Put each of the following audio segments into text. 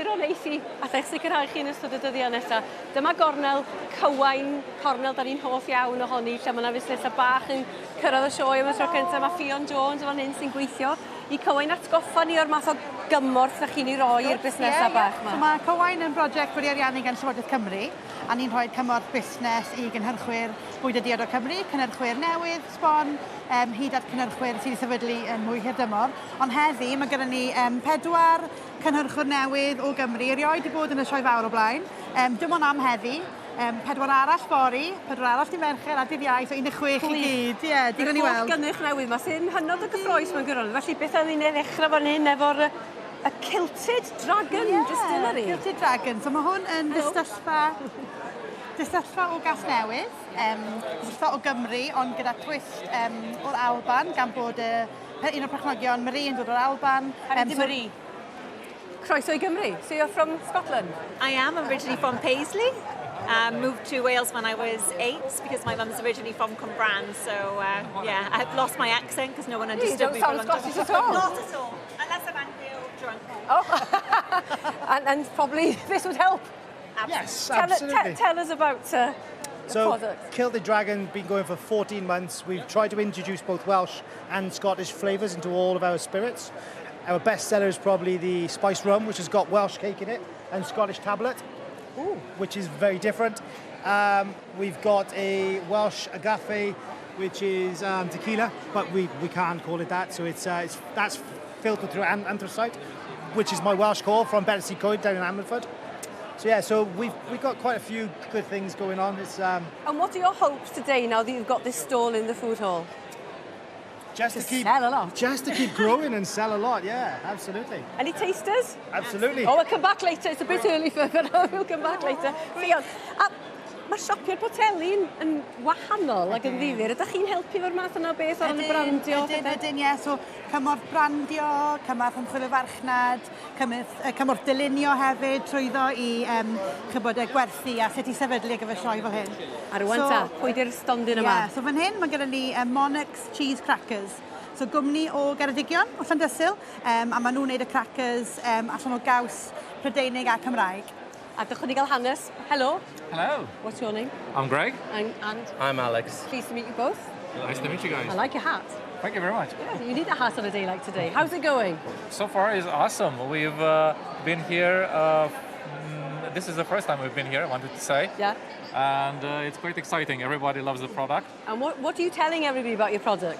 clasuron eith hi, alla i'ch sicrhau chi yn ystod y dyddiau nesa. Dyma gornel Cywain, cornel da ni'n hoff iawn ohoni, lle mae yna fusnesau bach yn cyrraedd y sioe am y tro cyntaf. Mae Ffion Jones yn fan hyn sy'n gweithio i Cywain atgoffa ni o'r math o gymorth da chi'n ei roi i'r busnesau bach 'ma. So mae Cywain yn brosiect wedi ariannu gan Llywodraeth Cymru, a ni'n rhoi cymorth busnes i gynhyrchwyr bwyd a diod o Cymru, cynhyrchwyr newydd, sbon, hyd at cynhyrchwyr sydd wedi sefydlu yn mwy hirdymor. Ond heddi mae gyda ni pedwar cynhyrchwr newydd o Gymru, erioed wedi bod yn y Sioe Fawr o blaen. Dim ond am heddi. Pedwar arall fory, pedwar arall dydd Mercher a dydd Iau, so 16 i gyd. Ie, digon i weld. Yr holl gynnyrch newydd 'ma sy'n hynod o gyffrous mewn gwirionedd. Felly beth am i ni ddechrau fan hyn efo'r y Kilted Dragon Distillery? Ie, Kilted Dragon. So mae hwn yn ddistyllfa, distyllfa o Gasnewydd. Distyllfa o Gymru, ond gyda twist o'r Alban, gan bod y, un o'r perchnogion, Marie, yn dod o'r Alban. Um, so, Marie. Croeso i Gymru. So you're from Scotland? I am. I'm originally from Paisley. Moved to Wales when I was 8 because my mum's originally from Cwmbran. So yeah, I've lost my accent because no one understood You don't me. sound Scottish at all. Not at all. Unless I'm angry or drunk. Oh, and probably this would help. Absolutely. Yes, tell, absolutely. Tell us about the So, product. Kilted Dragon been going for 14 months. We've tried to introduce both Welsh and Scottish flavours into all of our spirits. Our best seller is probably the spiced rum, which has got Welsh cake in it, and Scottish tablet, Ooh. Which is very different. We've got a Welsh agave, which is tequila, but we can't call it that. So it's that's filtered through anthracite, which is my Welsh call from Battersea Coed down in Ammanford. So yeah, so we've got quite a few good things going on. It's And what are your hopes today now that you've got this stall in the food hall? Just To to keep sell a lot. Just to keep growing and sell a lot. Yeah, absolutely. Any tasters? Absolutely. Oh, we'll come back later. It's a bit early for, but we'll come back later. Ffion, a mae siopio'r boteli'n yn wahanol ac yn ddifyr. Ydych chi'n helpu efo'r math yna o beth o ran y brandio? Ydyn, ydyn, ie. So, cymorth brandio, cymorth ymchwil y farchnad, cymorth dylunio hefyd, trwyddo i chybod, gwerthu a sut i sefydlu ar gyfer sioe fel hyn. A rwan ta, pwy di'r stondin yma? Ie, so fan hyn mae gyda ni Monarchs Cheese Crackers. So gwmni o Geredigion, o Llandysul, a maen nhw'n neud y crackers allan o gaws Prydeinig a Cymraeg. A dych chi gael hanes. Hello. Hello. What's your name? I'm Greg. And I'm Alex. Pleased to meet you both. Nice to meet you guys. I like your hat. Thank you very much. Yeah, you need a hat on a day like today. How's it going? So far, it's awesome. We've been here. This is the first time we've been here, I wanted to say. And it's quite exciting. Everybody loves the product. And what are you telling everybody about your product?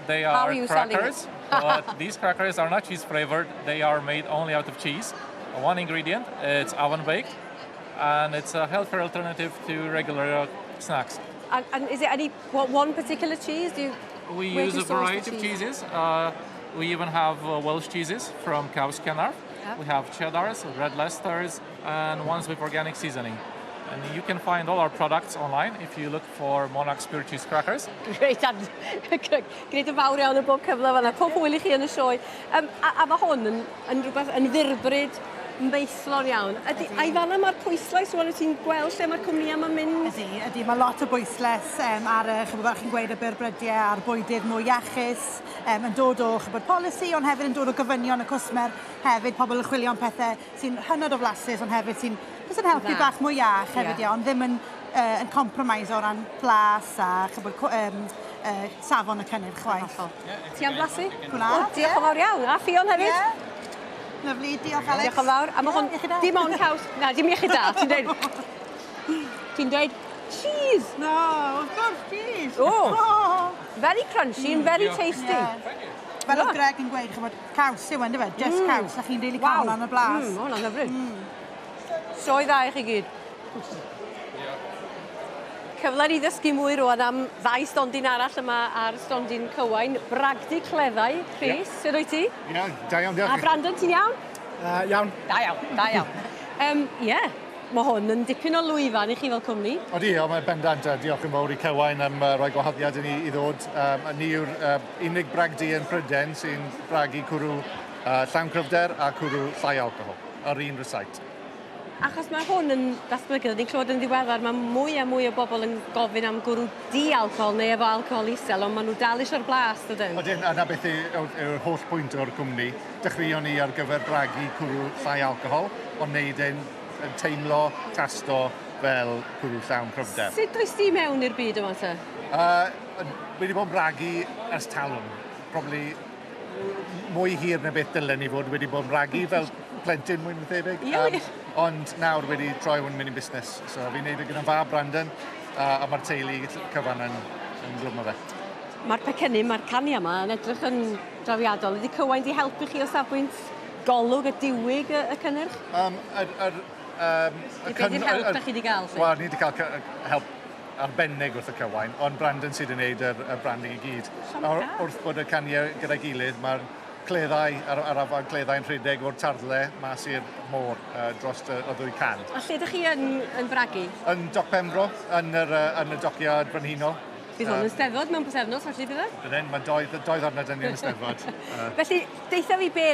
They How are are you selling it? Crackers, but these crackers are not cheese flavored. They are made only out of cheese. One ingredient. It's oven baked, and it's a healthier alternative to regular snacks. And is it any what one particular cheese? Do you We where use do you a source the variety of cheese? cheeses. We even have Welsh cheeses from Caws Cenarth. We have cheddars, red Leicesters, and ones with organic seasoning. And you can find all our products online if you look for Monarch's Pure Cheese Crackers. Great, a gwneud yn fawr iawn o bob cyfle fan'na. Pob hwyl i chi yn y sioe. A mae hwn yn rhywbeth yn fyrbryd maethlon iawn. Ydy, ai fan'na mae'r pwyslais rwan wyt ti'n gweld lle mae'r cwmnïau yma'n mynd? Ydy. Mae lot o bwyslais ar y, chybod, fel chi'n gweud, y byrbrydau a'r bwydydd mwy iachus, yn dod o chybod, polisi, ond hefyd yn dod o gofynion y cwsmer hefyd, pobl yn chwilio am pethau sy'n hynod o flasus, ond hefyd sy'n jyst yn helpu Dda. Bach mwy iach hefyd, ie, ond ddim yn compromise o ran blas a chybod, safon y cynnyrch chwaith. Ti am blasu? Gwna, O, diolch yn fawr iawn. A Ffion hefyd? Ie. Lyfli, diolch, Alex. Diolch yn fawr. A mae hwn Ie, iechyd da. dim ond caws. Na, dim iechyd da. Ti'n dweud cheese. No, of course, cheese. Oh. Very crunchy and very tasty. Yeah. Fel oedd Greg yn gweud, chybod, caws yw e, yndyfe? Just caws, a chi'n rili cael hwnna yn y blas. Ma' hwnna'n hyfryd. Sioe dda i chi gyd. Cyfle i ddysgu mwy rwan am ddau stondin arall yma ar stondin Cywain. Bragdy Cleddau, Rhys, sut wyt ti? Ie, da iawn, diolch. A Brandon, ti'n iawn? Iawn. Da iawn, da iawn. Ie, mae hwn yn dipyn o lwyfan i chi fel cwmni. Odi, o, mae'n bendant. Diolch yn fawr i Cywain am rhoi gwahoddiad i ni i ddod. A ni yw'r unig bragdy yn Prydain sy'n bragu cwrw llawn cryfder a cwrw llai alcohol ar un rysáit. Achos mae hwn yn datblygu, ni'n clywed yn ddiweddar, mae mwy a mwy o bobl yn gofyn am gwrw di-alcohol neu efo alcohol isel, ond maen nhw dal eisiau'r blas, dydyn? Odyn, a na beth yw'r holl pwynt o'r cwmni. Dechreuon ni ar gyfer bragu cwrw llai alcohol, ond wneud e'n teimlo, tasto fel cwrw llawn cryfder. Sut does di mewn i'r byd yma te? Wedi bod yn bragu ers talwm. Probably mwy hir na beth dylen ni fod wedi bod yn bragu fel plentyn mwy na thebyg. Ie. Ond nawr wedi troi hwn mynd i busnes. So fi'n neud e gyda'n fab Brandon, a mae'r teulu cyfan yn glwm o fe. Mae'r pecynnu, mae'r cania yma yn edrych yn drawiadol. Ydy Cywain di helpu chi o safbwynt golwg a diwyg y cynnyrch? Beth yw'r help da chi wedi gael? Wel, ni wedi cael help arbennig wrth y Cywain, ond Brandon sydd wedi gwneud y branding i gyd. Wrth bod y caniau gyda'i gilydd, mae'r cleddau, ar afon cleddau'n rhedeg o'r tarddle mas i'r môr dros y ddwy can. A lle ydych chi yn bragu? Yn Doc Penfro, yn y dociad brenhinol. Bydd hwn yn Steddfod mewn pythefnos, felly bydd e? Bydd mae doi ddiwrnod yn y Steddfod. Felly, deutha fi be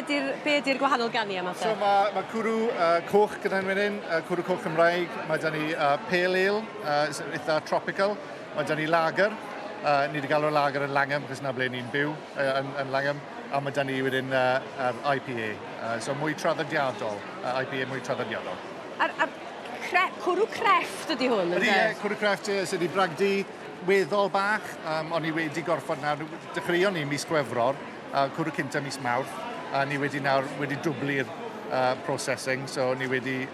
ydy'r gwahanol ganiau yma? So mae cwrw coch gyda ni fan hyn, cwrw coch Cymraeg, mae da ni pale ale, eitha tropical, mae da ni lager, ni wedi galw'r lager yn Langham, achos na ble ni'n byw yn Langham, a mae da ni wedyn yr IPA, so mwy traddodiadol, IPA mwy traddodiadol. A'r cwrw crefft ydy hwn? Ydy, cwrw crefft sydd wedi bragdu weddol bach, ond ni wedi gorfod nawr, dechreuon ni mis Chwefror, cwrw cynta mis Mawrth, a ni wedi nawr wedi dwblu'r processing, so ni wedi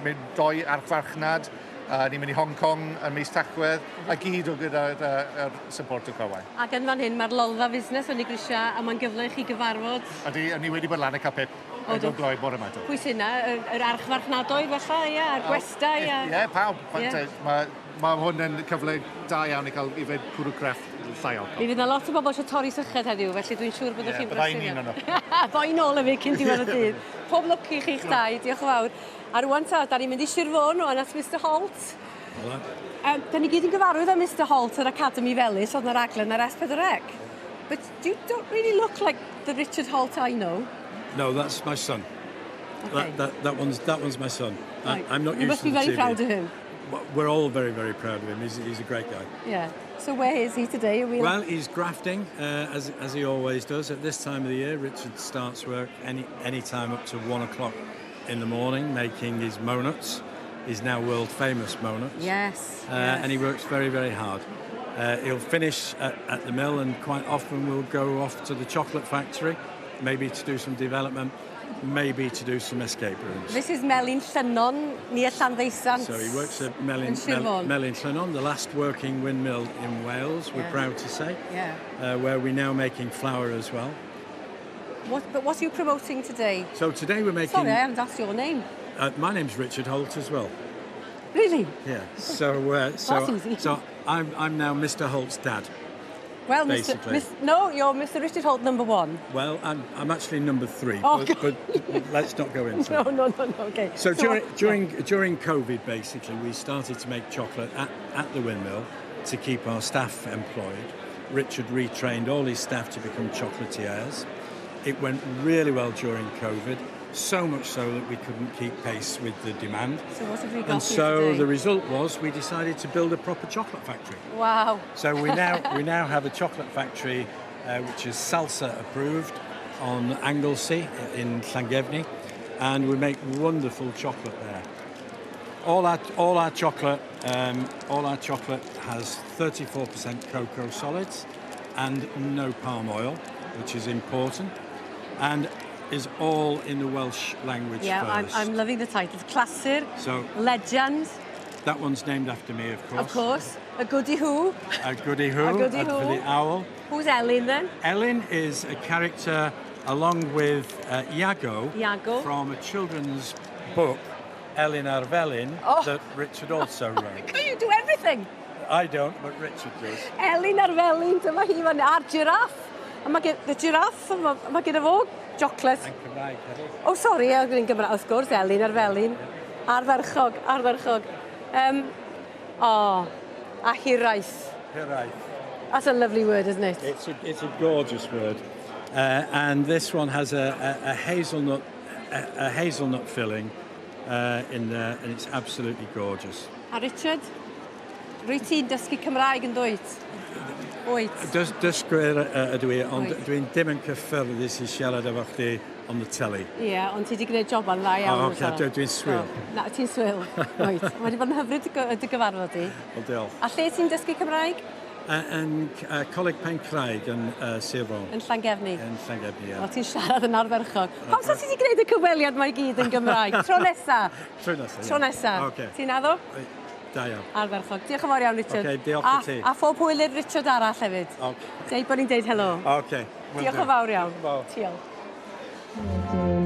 mynd doi archfarchnad, ni'n mynd i Hong Kong yn mis Tachwedd, a gyd o gyda'r support o Cywain. Ac yn fan hyn, mae'r lolfa fusnes yn ei grisiau, a mae'n gyfle i chi gyfarfod. Ydy, ni wedi bod lan y cael pip. O, gloi bore yma. Pwy sy'n yna? Yr archfarchnadoedd falle, ie, a'r gwestai? Ie, pawb. Mae hwn yn cyfle da iawn i cael ifed cwrw crefft llai alcohol. Mi fydd yna lot o bobl eisiau torri syched heddiw, felly dwi'n siŵr bod chi'n brysur. Ie, byddai'n un o'n nhw. Ddoi nôl efo cyn diwedd y dydd. Pob lwc i chi'ch dau, diolch yn fawr. A rwan ta, da ni'n mynd i Sir Fôn rwan at Mr Holt. Hola. Da ni gyd yn gyfarwydd â Mr Holt yr Academy Felys, oedd yna raglen ar S4C. But you don't really look like the Richard Holt I know. No, that's my son. Okay. That one's my son. Right. I'm not You used must to be the very TV. proud of him. We're all very, very proud of him. He's a great guy. Yeah. So where is he today? Well, he's grafting, as he always does. At this time of the year, Richard starts work any time up to 1 o'clock in the morning, making his monuts. He's now world famous monuts. Yes. Yes. And he works very, very hard. He'll finish at the mill, and quite often we'll go off to the chocolate factory, maybe to do some development, maybe to do some escape rooms. This is Melin Llynnon near Llanddeusant. So he works at Melin Llynnon, the last working windmill in Wales, we're proud to say. Yeah. Where we're now making flour as well. But what are you promoting today? So today we're making... Sorry, I haven't asked your name. My name's Richard Holt as well. Really? Yeah. So, That's easy. So I'm now Mr. Holt's dad. Well, basically. No, you're Mr. Richard Holt number 1. Well, I'm actually number 3, but let's not go into it. No, okay. So during COVID, basically, we started to make chocolate at the windmill to keep our staff employed. Richard retrained all his staff to become chocolatiers. It went really well during COVID, so much so that we couldn't keep pace with the demand. So what have we got And here so today? The result was we decided to build a proper chocolate factory. Wow. So we now have a chocolate factory which is salsa approved on Anglesey in Llangefni, and we make wonderful chocolate there. All our chocolate has 34% cocoa solids and no palm oil, which is important, and is all in the Welsh language yeah, first. I'm loving the titles. Clasur, so, Legend. That one's named after me, of course. Of course. A goody who. A goody who. A goody who. For the owl. Who's Elin then? Elin is a character along with Iago. Iago. From a children's book, Elin a'r Felin, that Richard also wrote. Can you do everything? I don't, but Richard does. Elin a'r Felin, dyma hi fan, a'r giraffe. A mae the giraffe, mae gyda fo chocolate. Yn Cymraeg hefyd. Oh, sorry, yn Gymraeg, wrth gwrs, Elin a'r Felin. Ardderchog, ardderchog. A hiraeth. Hiraeth. That's a lovely word, isn't it? It's a gorgeous word. And this one has a hazelnut filling. in there, and it's absolutely gorgeous. A Richard, rwy ti'n dysgu Cymraeg yn dwyt? Wyt. Dys, dysgwyr ydw i, ond dwi'n dim yn cyffyrddus i siarad efo chdi on the telly. Ie, yeah, ond ti wedi gwneud joban dda iawn. O, oce, okay, dwi'n swil. Na, ti'n swil. Wyt. Mae wedi bod yn hyfryd dy gyfarfod di. Wel, diolch. A lle ti'n dysgu Cymraeg? Yn Coleg Pencraig yn Sir Fôn. Yn Llangefni? Yn Llangefni, ie. Wel, ti'n siarad yn ardderchog. Pam sa ti wedi gwneud y cyfweliad mae i gyd yn Gymraeg? Tro nesa. Tro nesa, ie. Tro nesa. Okay. Ti'n addo? Da iawn. Ardderchog. Diolch yn fawr iawn, Richard. Okay, diolch i ti. A phob hwyl i'r Richard arall hefyd. Okay. Deud bod ni'n deud helo. Okay. Diolch yn fawr iawn. Diolch.